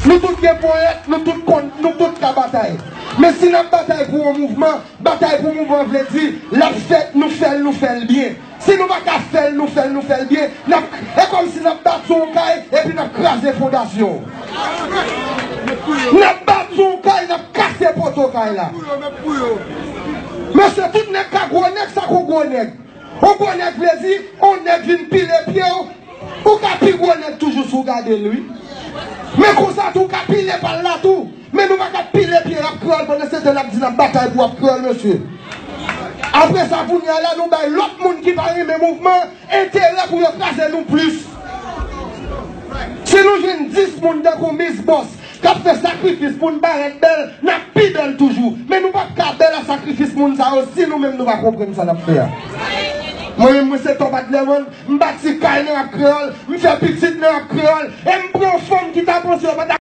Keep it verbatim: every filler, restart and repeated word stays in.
Nou tout gen ponyèt, nou tout konn, nou tout ka batay. Men si n ap batay pou yon mouvman, batay pou mouvman vle di, l ap fèt, nou fè l, nou fè l byen. Si nou pa ka fè l, nou fè l, nou fè l byen, n ap, e kòmsi n ap bati yon kay, epi n ap kraze fondasyon. N ap bati yon kay, n ap kase poto kay la. Mesye, tout nèg ka gwo nèg, sa k yon gwo nèg. Yon gwo nèg vle di, yon nèg vin pile pye w, ou ka pi gwo nèg toujou si w gade l, wi. Men konsa tou, ou ka pile pa l la tou. Men nou pa ka pile pye Rap Kreyòl pandan se tan n ap di n ap batay pou Rap Kreyòl, mesye. Apre sa, kounye a la, nou bay lòt moun ki pa renmen mouvman enterè pou yo kraze nou plis. Si nou jwenn dis moun tankou Miss Boss k ap fè sakrifis pou n parèt bèl, n ap pi bèl toujou. Men nou p ap ka bèl a sakrifis moun sa yo si nou menm nou pa konprann sa n ap fè a. Mwen menm, mwen se Top Adlerman, m bati kay nan Rap Kreyòl, m fè pitit nan Rap Kreyòl, e m pran fanm ki ta panse yo pa ta